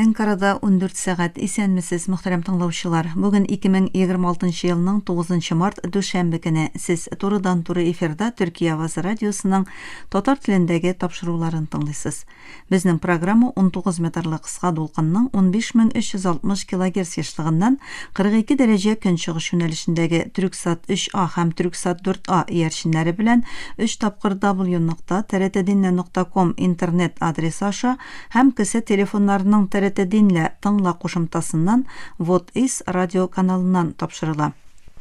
Әнкарада 14 сәгать. Исәнмесез, мөхтәрәм тыңлаучылар. Бүген 2026 елның 9 март дүшәмбе көне. Сез турыдан-туры эфирда Төркия авазы радиосының татар телендәге тапшыруларын тыңлыйсыз. Безнең программа 19 метрлы кыска дулкынның 15360 килогерц ешлыгыннан 42 дәрәҗә көнчыгыш юнәлешендәге Трюксат 3А һәм Трюксат 4А иярченнәре белән 3 тапкыр w нокта trt-dinle нокта ком интернет адресы аша һәм кесә телефоннарының TRT Dinle тыңла кушымтасыннан Вот Is радио каналыннан тапшырыла.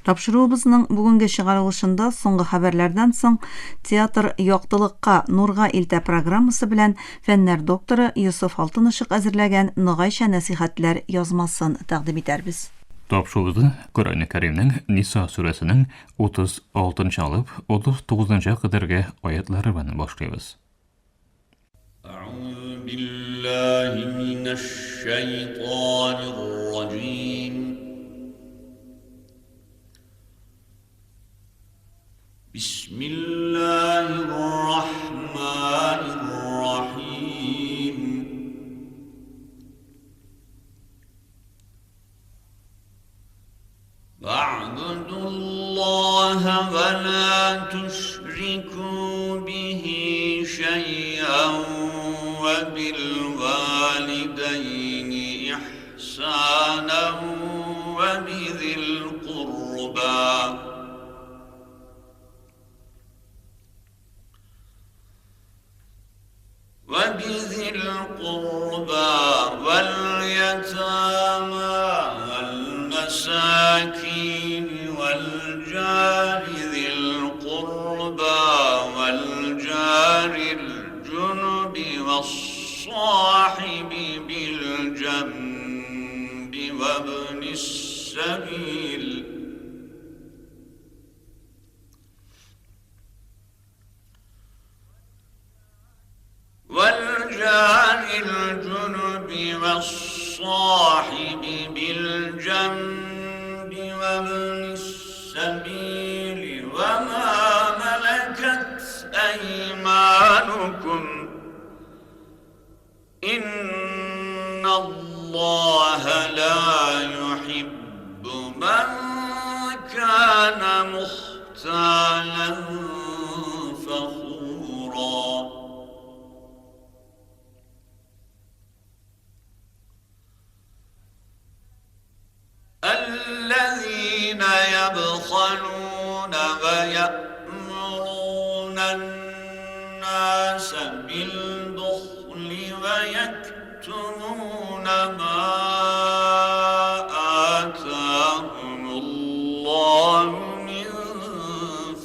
Тапшыруыбызның бүгенге чыгарылышында соңгы хәбәрләрдән соң Театр яктылыкка, нурга илтә программасы белән фәннәр докторы Йосыф Алтынышык әзерләгән Ногайча нәсыйхәтләр язмасын тәкъдим итәрбез. Тапшыруыбызны Коръәни Кәримнең Ниса сүрәсенең 36 нчы алып 39 нчы кадәрге аятлары белән башлыйбыз. أعوذ بالله من الشيطان الرجيم بسم الله الرحمن الرحيم واعبدوا الله ولا تشركوا به شيئا وبالوالدين إحسانا وبذي القربى وبذي القربى واليتامى والمساكين والجار ذي القربى والجار الجنب والصاحب بالجنب وابن السبيل والجار الجنب والصاحب بالجنب وابن السبيل وما ملكت أيمانكم إن الله لا يحب من كان مختالا فخورا الذين يبخلون ويأمرون الناس بالبخل ويكتمون ما آتاهم الله من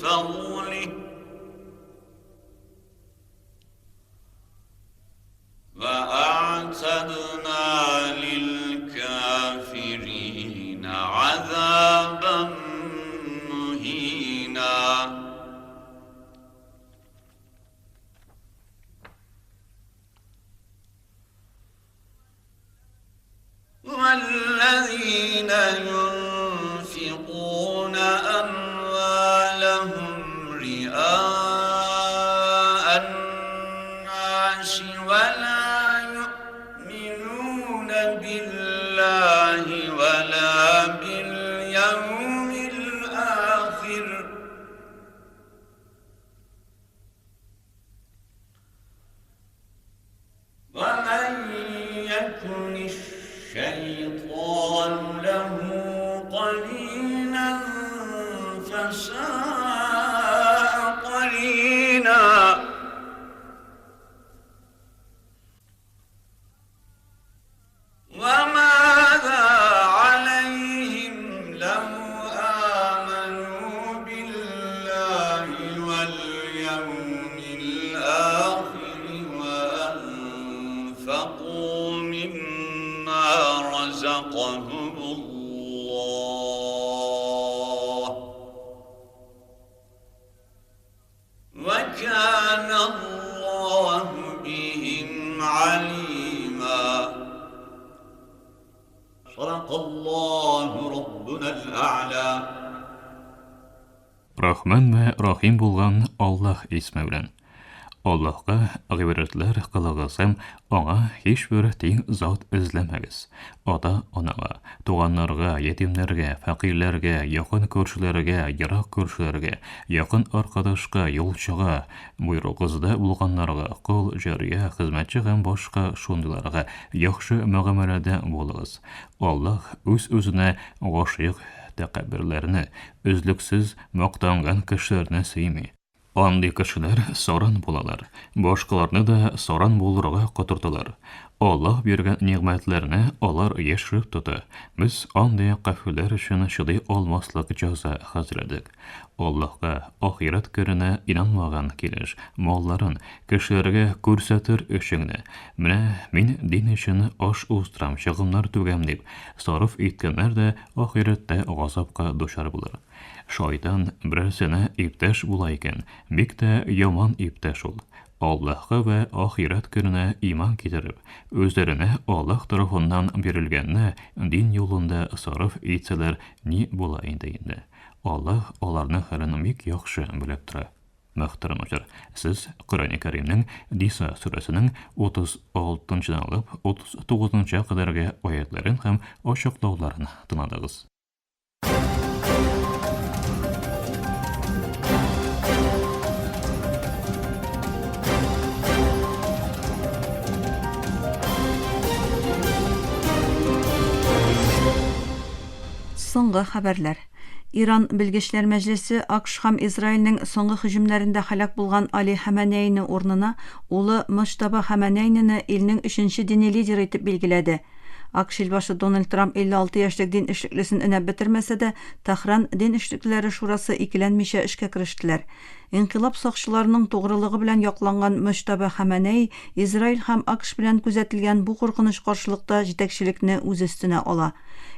فضله وأعتدنا للكافرين عذابا مهينا والذين ينفقون أموالهم رئاء الناس ولا يؤمنون بالله ولا باليوم الآخر ومن يكن الشيطان له قرينا فساء قرينا وماذا عليهم لو آمنوا بالله واليوم الآخر وأنفقوا مما رزقهم الله وكان الله بهم عليما صدق الله ربنا الأعلى Рахман вә Рахим булган Аллаһ исме белән. Аллаһка гыйбадәтләр кылыгыз һәм Аңа һичбер тиң зат эзләмәгез. Ата-анага, туганнарга, ятимнәргә, фәкыйрьләргә, якын күршеләргә, ерак күршеләргә, якын аркадашка, юлчыга, боерыгызда булганнарга, кол, җария, хезмәтче һәм башка шундыйларга яхшы мөгамәләдә булыгыз. Аллаһ үз-үзенә гашыйк тәкәбберләрне, өзлексез мактанган кешеләрне сөйми. Андый кешеләр саран булалар, башкаларны да саран булырга котырталар. Аллаһ биргән нигъмәтләрне алар яшереп тота. Без андый кафирләр өчен чыдый алмаслык җәза хәзерләдек. Аллаһка, ахирәт көненә инанмаган килеш, малларын кешеләргә күрсәтер өчен генә, менә мин дин өчен аш уздырам, чыгымнар түгәм дип, сарыф иткәннәр дә ахирәттә газапка дучар булыр. Шайтан берәрсенә иптәш була икән, бик тә яман иптәш ул. Аллаһка вә ахирәт көненә иман китереп, үзләренә Аллаһ тарафыннан бирелгәнне дин юлында сарыф итсәләр ни була инде инде? Аллаһ аларның хәлен бик яхшы белеп тора. Мөхтәрәм дуслар, сез Коръәни Кәримнең Ниса сүрәсенең 36 нчыдан алып 39 нчы кадәрге аятьләрен һәм ачыклауларын тыңладыгыз. Соңгы хәбәрләр. Иран белгечләр мәҗлесе АКШ һәм Израильнең соңгы һөҗүмнәрендә һәлак булган Али Хәмәнәйне урынына улы Моҗтаба Хәмәнәйнене илнең өченче дини лидеры итеп билгеләде. АКШ илбашы Дональд Трамп 56 яшьлек дин эшлеклесен өнәп бетермәсә дә, Тәһран дин эшлеклеләре шурасы икеләнмичә эшкә керештеләр. Инкыйлаб сакчыларының тугрылыгы белән якланган Мөҗтаба Хәмәнәи Израиль һәм АКШ белән күзәтелгән бу куркыныч каршылыкта җитәкчелекне үз өстенә ала.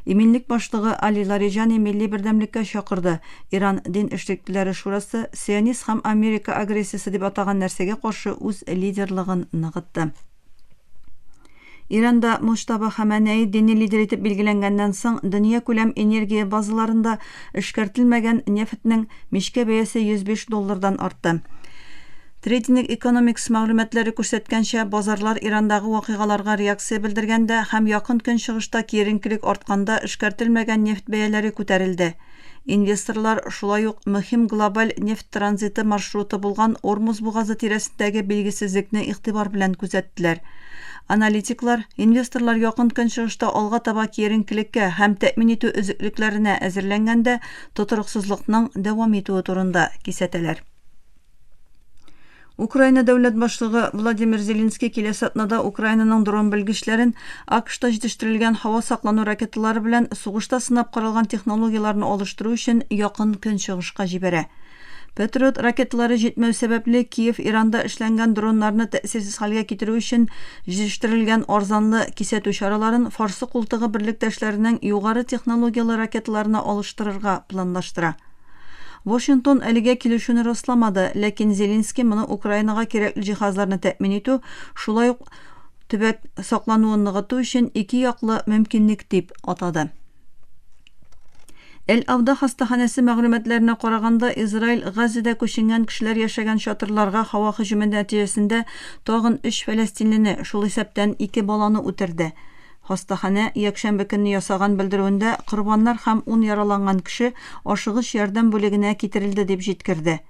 Иминлек башлыгы Али Лариҗани милли бердәмлеккә чакырды, Иран дин эшлеклеләре шурасы сионист һәм Америка агрессиясе дип атаган нәрсәгә каршы үз лидерлыгын ныгытты. Иранда Муҗтаба Хәмәнәи дини лидер итеп билгеләнгәннән соң, дөньякүләм энергия базаларында эшкәртелмәгән нефтьнең мичкә бәясе 105 доллардан артты. Trading Economics мәгълүматлары күрсәткәнчә, базарлар Ирандагы вакыйгаларга реакция белдергәндә һәм Якын Көнчыгышта киеренкелек артканда эшкәртелмәгән нефть бәяләре күтәрелде. Инвесторлар шулай ук мөһим глобаль нефть транзиты маршруты булган Ормуз бугазы тирәсендәге билгесезлекне игътибар белән күзәттеләр. Аналитиклар, инвесторлар Якын Көнчыгышта алга таба киеренкелеккә һәм тәэмин итү өзеклекләренә әзерләнгәндә тотрыксызлыкның дәвам итүе турында кисәтәләр. Украина дәүләт башлыгы Владимир Зеленский киләсе атнада Украинаның дрон белгечләрен АКШта җитештерелгән һава саклану ракеталары белән сугышта сынап каралган технологияләрне алыштыру өчен Якын Көнчыгышка җибәрә. Патриот ракеталары җитмәү сәбәпле, Киев Иранда эшләнгән дроннарны тәэсирсез хәлгә китерү өчен җитештерелгән арзанлы кисәтү чараларын Фарсы култыгы берлектәшләренең югары технологияле ракеталарына алыштырырга планлаштыра. Вашингтон әлегә килешүне расламады, ләкин Зеленский моны Украинага кирәкле җиһазларны тәэмин итү, шулай ук төбәк саклануын ныгыту өчен ике яклы мөмкинлек дип атады. Эль-Авда хастаханәсе мәгълүматларына караганда, Израиль Газада күченгән кешеләр яшәгән чатырларга һава һөҗүме нәтиҗәсендә тагын өч фәләстинлене, шул исәптән ике баланы үтерде. Хастаханә якшәмбе көнне ясаган белдерүендә корбаннар һәм ун яраланган кеше ашыгыч ярдәм бүлегенә китерелде дип җиткерде.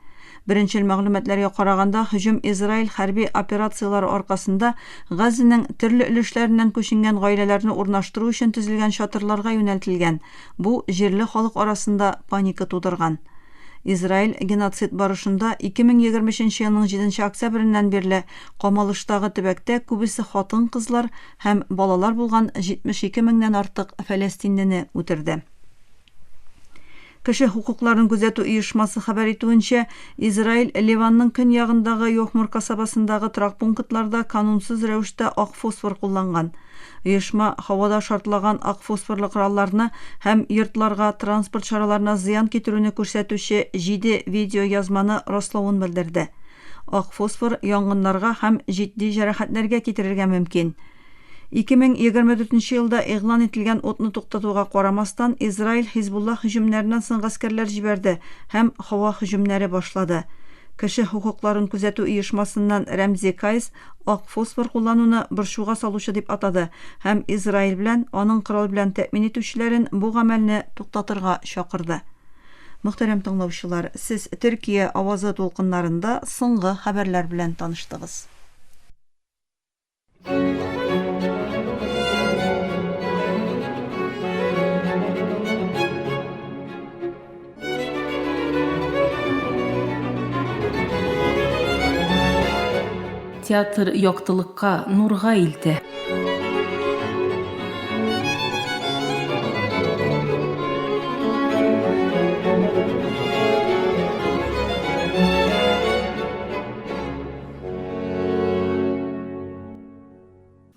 Беренчел мәгълүматларга караганда, һөҗүм Израиль хәрби операцияләре аркасында Газзәнең төрле өлешләреннән күченгән гаиләләрне урнаштыру өчен төзелгән чатырларга юнәлтелгән, бу җирле халык арасында паника тудырган. Израиль геноцид барышында 2023 елның җиденче октябреннән бирле камалыштагы төбәктә күбесе хатын-кызлар һәм балалар булган 72 меңнән артык фәләстинлене үтерде. Кеше хокукларын күзәтү оешмасы хәбәр итүенчә, Израиль Ливанның көньягындагы Йохмур касабасындагы торак пунктларда канунсыз рәвештә ак фосфор кулланган. Оешма һавада шартлаган ак фосфорлы коралларны һәм йортларга, транспорт чараларына зыян китерүне күрсәтүче җиде видеоязманы раславын белдерде. Ак фосфор янгыннарга һәм җитди җәрәхәтләргә китерергә мөмкин. 2024 нче елда игълан ителгән утны туктатуга карамастан, Израиль Хизбулла һөҗүмнәреннән соң гаскәрләр җибәрде һәм һава һөҗүмнәре башлады. Кеше хокукларын күзәтү оешмасыннан Рәмзи Кайс ак фосфор куллануны борчуга салучы дип атады һәм Израиль белән аның корал белән тәэмин итүчеләрен бу гамәлне туктатырга чакырды. Мөхтәрәм тыңлаучылар, сез Төркия авазы дулкыннарында соңгы хәбәрләр белән таныштыгыз. Театр яктылыкка, нурга илтә.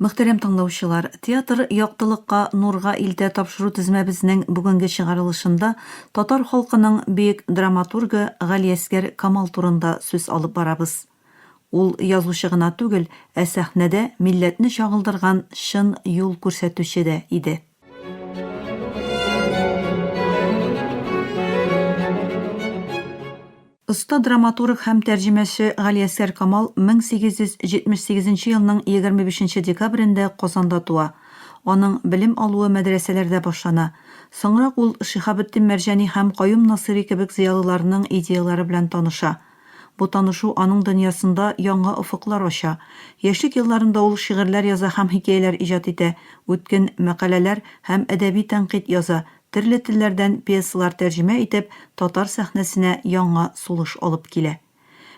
Мөхтәрәм тыңлаучылар, театр яктылыкка, нурга илтә тапшыру тезмәбезнең бүгенге чыгарылышында татар халкының бөек драматургы Галиәсгар Камал турында сүз алып барабыз. Ул язучы гына түгел, ә сәхнәдә милләтне чагылдырган чын юл күрсәтүче дә иде. Оста драматург һәм тәрҗемәче Галиәсгар Камал 1878 нче елның 25 нче декабрендә Казанда туа. Аның белем алуы мәдрәсәләрдә башлана. Соңрак ул Шиһабетдин Мәрҗани һәм Каюм Насыйри кебек зыялыларның идеяләре белән таныша. Бу танышу аның дөньясында яңа офыклар ача. Яшьлек елларында ул шигырьләр яза һәм хикәяләр иҗат итә, үткен мәкаләләр һәм әдәби тәнкыйть яза, Төрле телләрдән пьесалар тәрҗемә итеп, татар сәхнәсенә яңа сулыш алып килә.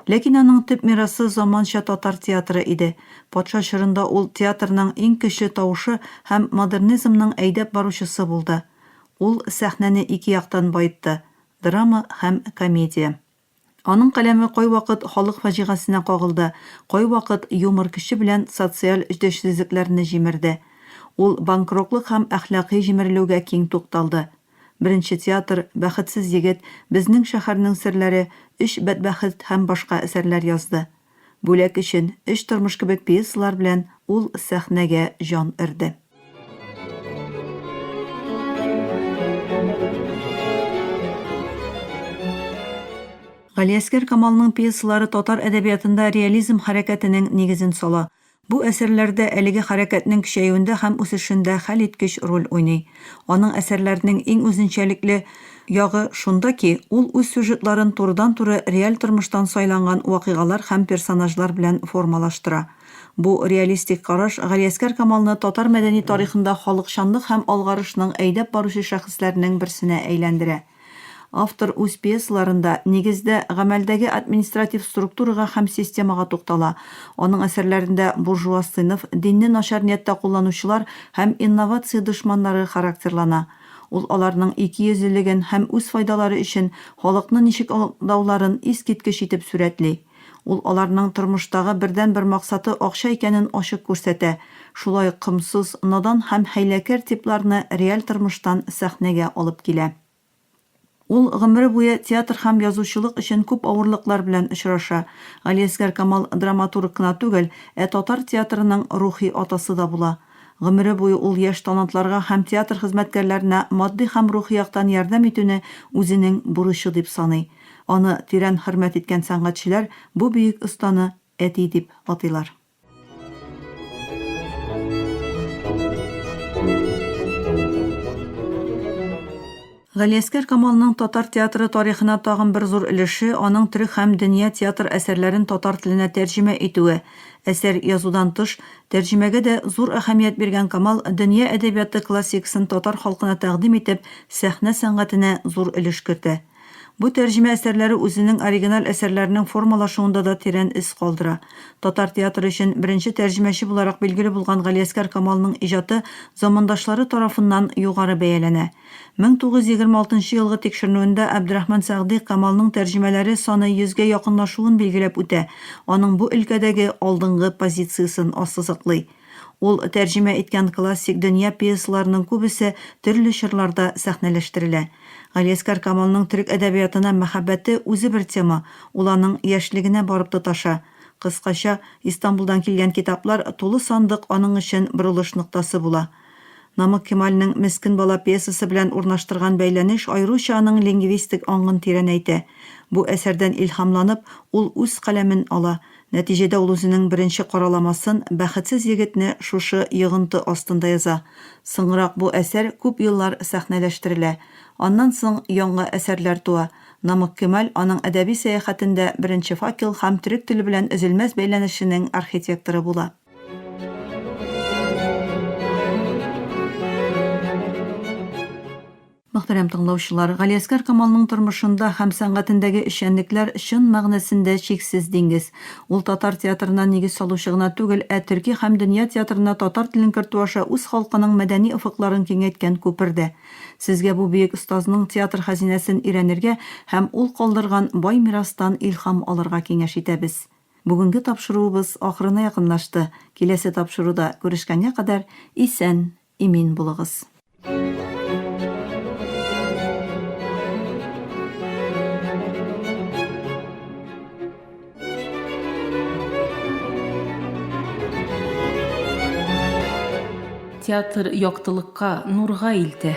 Ләкин аның төп мирасы заманча татар театры иде. Патша чорында ул театрның иң көчле тавышы һәм модернизмның әйдәп баручысы булды. Ул сәхнәне ике яктан баетты, драма һәм комедия. Аның каләме кайвакыт халык фаҗигасенә кагылды, кайвакыт юмор көче белән социаль җитешсезлекләрне җимерде. Ул банкротлык һәм әхлакый җимерелүгә киң тукталды. Беренче театр, Бәхетсез егет, Безнең шәһәрнең серләре, Өч бәдбәхет һәм башка әсәрләр язды. Бүләк өчен, Өч тормыш кебек пьесалар белән ул сәхнәгә җан өрде. Галиәсгар Камалның пьесалары татар әдәбиятында реализм хәрәкәтенең нигезен сала. Бу әсәрләрдә әлеге хәрәкәтнең көчәюендә һәм үсешендә хәлиткеч роль уйный. Аның әсәрләренең иң үзенчәлекле ягы шунда ки, ул үз сюжетларын турыдан-туры реаль тормыштан сайланган вакыйгалар һәм персонажлар белән формалаштыра. Бу реалистик караш Галиәсгар Камалны татар мәдәни тарихында халыкчанлык һәм алгарышның әйдәп баручы шәхесләренең берсенә әйләндерә. Автор үз пьесаларында, нигездә, гамәлдәге административ структурага һәм системага туктала. Аның әсәрләрендә буржуаз сыйныф, динне начар нияттә кулланучылар һәм инновация дошманнары характерлана. Ул аларның икейөзлелеген һәм үз файдалары өчен халыкны ничек алдауларын искиткеч итеп сурәтли. Ул аларның тормыштагы бердәнбер максаты акча икәнен ачык күрсәтә, шулай ук комсыз, надан һәм хәйләкәр типларны реаль тормыштан сәхнәгә алып килә. Ул гомере буе театр һәм язучылык өчен күп авырлыклар белән очраша. Галиәсгар Камал драматург кына түгел, ә татар театрының рухи атасы да була. Гомере буе ул яшь талантларга һәм театр хезмәткәрләренә матди һәм рухи яктан ярдәм итүне үзенең бурычы дип саный. Аны тирән хөрмәт иткән сәнгатьчеләр бу бөек останы әти дип атыйлар. Галиәсгар Камалның татар театры тарихына тагын бер зур өлеше, аның төрек һәм дөнья театр әсәрләрен татар теленә тәрҗемә итүе. Әсәр язудан тыш, тәрҗемәгә дә зур әһәмият биргән Камал дөнья әдәбияты классикасын татар халкына тәкъдим итеп, сәхнә сәнгатенә зур өлеш кертә. Бу тәрҗемә әсәрләре үзенең оригиналь әсәрләренең формалашуында да тирән эз калдыра. Татар театры өчен беренче тәрҗемәче буларак билгеле булган Галиәсгар Камалның иҗаты замандашлары тарафыннан югары бәяләнә. 1926 нчы елгы тикшеренүендә Әбдрахман Сәгъди Камалның тәрҗемәләре саны йөзгә якынлашуын билгеләп үтә, аның бу өлкәдәге алдынгы позициясен ассызыклый. Ул тәрҗемә иткән классик дөнья пьесаларының күбесе төрле чорларда сәхнәләштерелә. Галиәсгар Камалның төрек әдәбиятына мәхәббәте үзе бер тема, ул аның яшьлегенә барып тоташа. Кыскача, Истанбулдан килгән китаплар тулы сандык аның өчен борылыш ноктасы була. Намык Кемальнең Мескен бала пьесасы белән урнаштырган бәйләнеш аеруча аның лингвистик аңын тирәнәйтә. Бу әсәрдән илһамланып, ул үз каләмен ала. Нәтиҗәдә ул үзенең беренче караламасын, Бәхетсез егетне шушы йогынты астында яза. Соңрак бу әсәр күп еллар сәхнәләштерелә. Аннан соң яңа әсәрләр туа. Намык Кемаль аның әдәби сәяхәтендә беренче факел һәм төрек теле белән өзелмәс бәйләнешенең архитекторы була. Мөхтәрәм тыңлаучылар, Галиәсгар Камалның тормышында һәм сәнгатендәге эшчәнлекләр чын мәгънәсендә чиксез диңгез. Ул татар театрына нигез салучы гына түгел, ә төрки һәм дөнья театрына татар телен кертү аша үз халкының мәдәни офыкларын киңәйткән күпер дә. Сезгә бу бөек остазның театр хәзинәсен өйрәнергә һәм ул калдырган бай мирастан илһам алырга киңәш итәбез. Бүгенге тапшыруыбыз ахырына якынлашты. Киләсе тапшыруда күрешкәнгә кадәр исән, имин булыгыз. Театр яктылыкка, нурга илтә.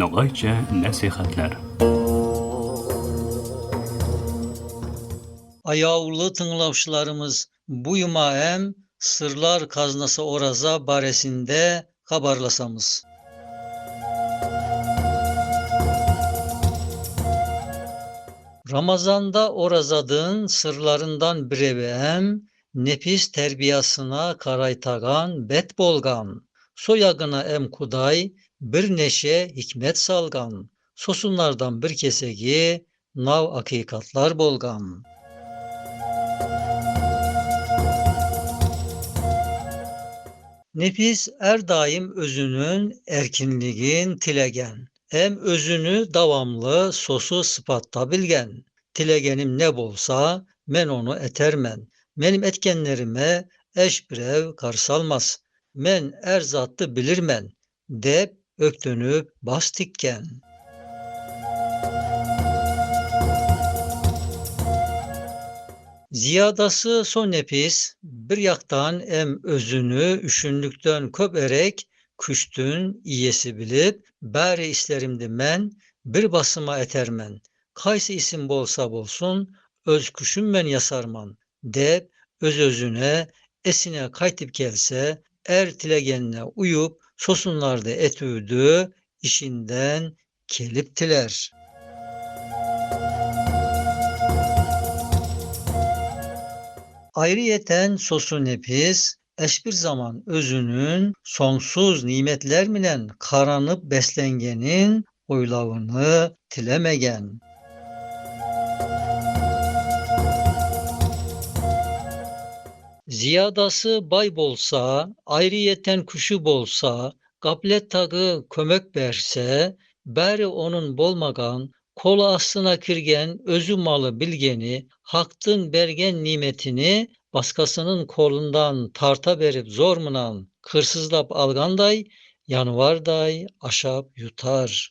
Ногайча нәсихәтләр. Аяулы тыңлаучыларымыз, бу юма әм Сырлар казнасы ораза баресинде хабарласамыз. Ramazanda orazadın sırlarından birevi em nefis terbiyasına karaytagan bet bolgan. Soyagına em kuday bir neşe hikmet salgan. Sosunlardan bir kesegi nav hakikatlar bolgan. Nefis er daim özünün erkinligin tilegen. Hem özünü davamlı sosu sıfatta bilgen. Tilegenim ne bolsa men onu etermen. Benim etkenlerime eş birev karsalmaz. Men er zattı bilirmen. Dep öktönüp bastikken. Ziyadası son nefis bir yaktan em özünü üşünlükten köp erek küstün iyesi bilip bari isterimdi men bir basıma etermen. Kaysı isim bolsa bolsun öz küşüm men yasarman dep öz özüne esine kaytıp gelse er tilegenine uyup sosunlarda etüdü işinden keliptiler. Ayrıyeten sosu nefis eşbir zaman özünün sonsuz nimetler milen karanıp beslengenin oylavını tilemegen. Ziyadası bay bolsa, ayrıyeten kuşu bolsa, gaflet tagı kömek berse, bari onun bolmagan, kolu aslına kirgen, özü malı bilgeni, haktın bergen nimetini, başkasının kolundan tarta berip zormunan, kırsızlap alganday, yanvarday aşap yutar.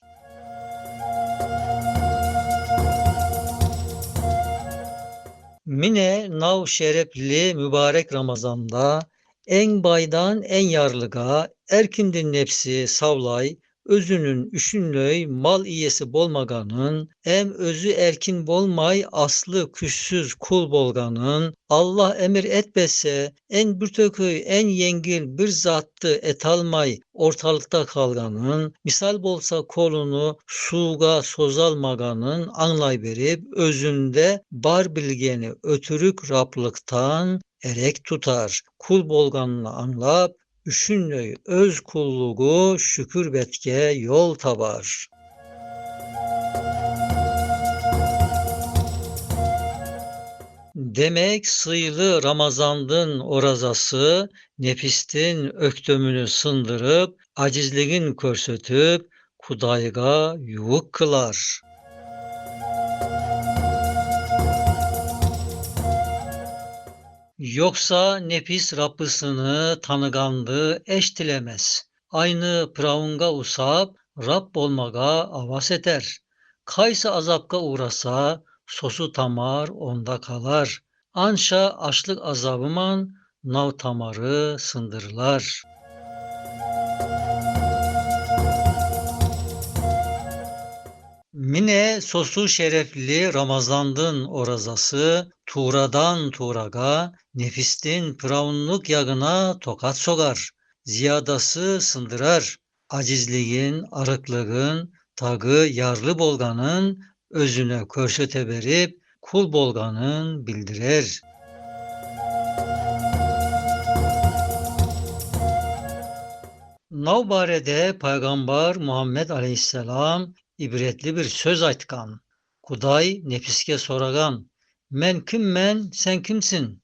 Mine nav şerefli mübarek Ramazan'da en baydan en yarlıga erkindin nefsi savlay özünün üşünlöy mal iyesi bolmaganın em özü erkin bolmay aslı küssüz kul bolganın Allah emir etmese en bürtököy en yengil bir zattı etalmay ortalıkta kalganın misal bolsa kolunu suga sozalmaganın anlay berip özünde bar bilgeni ötürük raplıktan erek tutar. Kul bolganını anlap üşünlöy öz kulluğu şükür betke yol tabar. Demek sıylı Ramazandın orazası nefistin öktömünü sındırıp, acizligin körsötüp, Kudayga yuvuk kılar. Yoksa nefis Rabbisini tanıgandı eştilemez. Aynı Firavunga usap, Rab bolmaga avas eter. Kaysa azapka uğrasa, sosu tamar onda kalar. Anşa açlık azabıman nav tamarı sındırlar. Mine sosu şerefli Ramazandın orazası, tuğradan tuğraga, nefistin firavunluk yagına tokat sogar. Ziyadası sındırar. Acizliğin, arıklığın, tagı yarlı bolganın özüne körsöte berip, kul bolganın bildirer. Navbare'de Peygamber Muhammed Aleyhisselam ibretli bir söz aytkan. Kuday nefiske soragan. Men kim men, sen kimsin?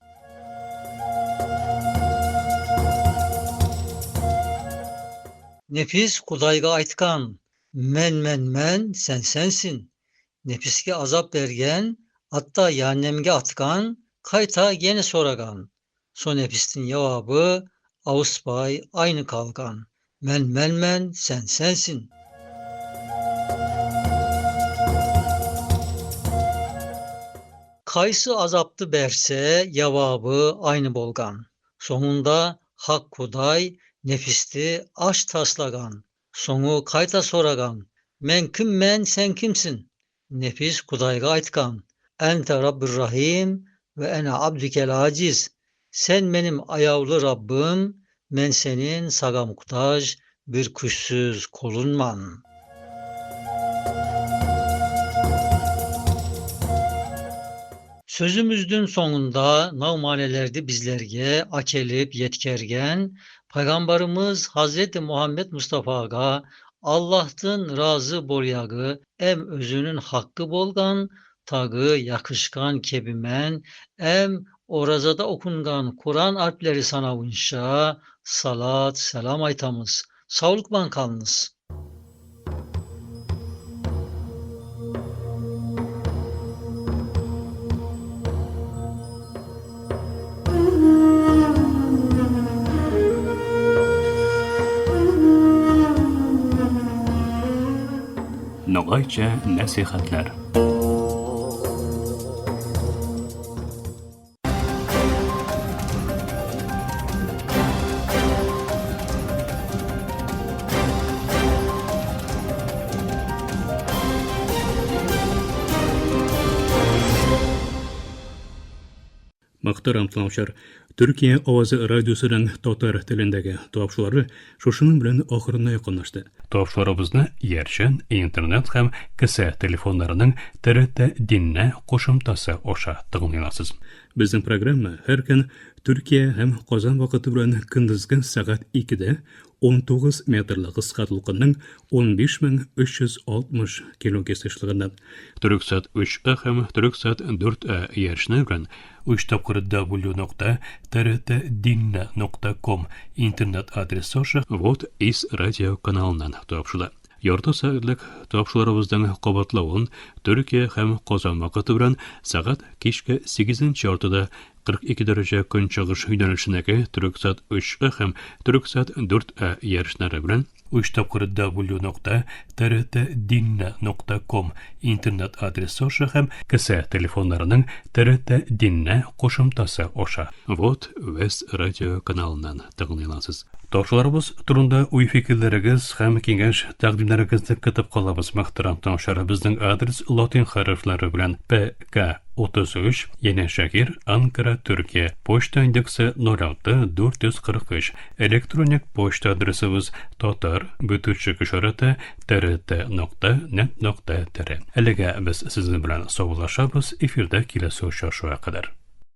Nefis Kudayga aytkan. Men men men, sen sensin. Nefiske azap bergen, hatta cehennemge atkan, kayta gene soragan. So nefistin cevabı Ağusbay aynı kalgan. Men men men, sen sensin. Kaysı azaptı berse cevabı aynı bolgan. Sonunda Hak Kuday nefisti aş taslagan. Sonu kayta soragan. Men kim men sen kimsin? Nefis Kudayga aytkan. Ente Rabbir Rahim ve ene abdükel aciz. Sen benim ayavlı Rabbim, men senin saga muhtaç bir kuşsuz kolunman. Sözümüzdün sonunda navmanelerdi bizlerge akelip yetkergen Peygamberimiz Hazreti Muhammed Mustafa'ga Allah'tın razı bolyağı em özünün hakkı bolgan tagı yakışkan kebimen em orazada okungan Kur'an harfleri sanavınşa salat selam aytamız. Sağlıkman kalınız. Ногайча нәсихәтләр. Мөхтәрәм тыңлаучылар, Төркия авазы радиосының татар телендәге тапшырулары шушының белән ахырына якынлашты. Тапшыруларыбызны иярчен интернет һәм кесә телефоннарының ТРТ Динне кушымтасы аша тыңлый аласыз. Безнең программа һәр көн Төркия һәм Казан вакыты белән көндезге сәгать 2-дә 19 метрлы кыска дулкынның 15360 килогерц ешлыгыннан Төрексат 3А һәм Төрексат 4А иярчене белән 3 тапкыр w.trtdinne.com интернет адресы аша Вот из радио каналыннан тапшыла. Ярты сәгатьлек тапшыруларыбызның кабатлавын Төркия һәм Казан вакыты белән сәгать кичке 8:30-да 42 дәрәҗә көнчыгыш юнәлешендәге Төрексат 3А һәм Төрексат 4А иярченнәре белән 3 тапкыр w.trtdinne.com интернет адресы аша һәм кесә телефоннарының ТРТ Динне кушымтасы аша Вот Вест радио каналыннан тыңлый аласыз. Тапшыруларыбыз турында уй-фикерләрегез һәм киңәш тәкъдимнәрегезне көтеп калабыз. Мөхтәрәм тыңлаучылар, безнең адрес латин хәрефләре белән ПК 33 Yenişehir, Ankara, Türkiye. Poçta индексы 06 443. Elektronik poçta adresimiz tatar бүтүчек ишарәте trt.net.tr. Әлегә без сезнең белән саубуллашабыз. Эфирдә киләсе очрашуга кадәр.